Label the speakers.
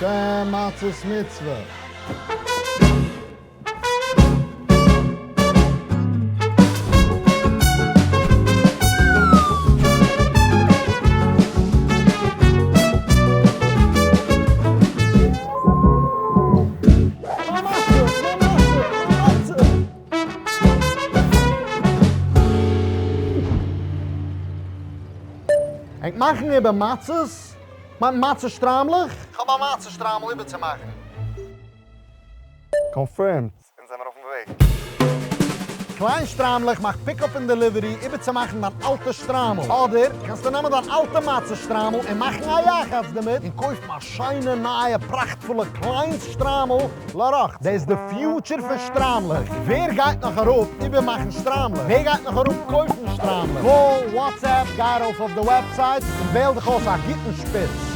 Speaker 1: לשם מצות מצוה. מיין מצה! מיין מצה! מיין מצה! ענק מאכן איבער מצות? מיין מצה שטריימלעך? כ'האב א מצה שטריימל איבערצומאכן.
Speaker 2: Confirmed. אונז זעמער אויפן וועג.
Speaker 1: קליין שטריימלעך מאכט pickup און delivery איבערצומאכן דיין אלטע שטריימל. אדער קענסטו נעמען דיין אלטע מצה שטריימל און מאכן א יחץ דערמיט און קויפן א שיינע נייע פראכטפולע קליינס שטריימל לרחצה. דאס איז די future פון שטריימלעך. ווער גייט נאך אראפ איבערמאכן שטריימלעך? ווער גייט נאך אראפ קויפן שטריימלעך? Call, WhatsApp, גיי ארויף אויף די website און וועל דיך אויס א גוטן שפיץ.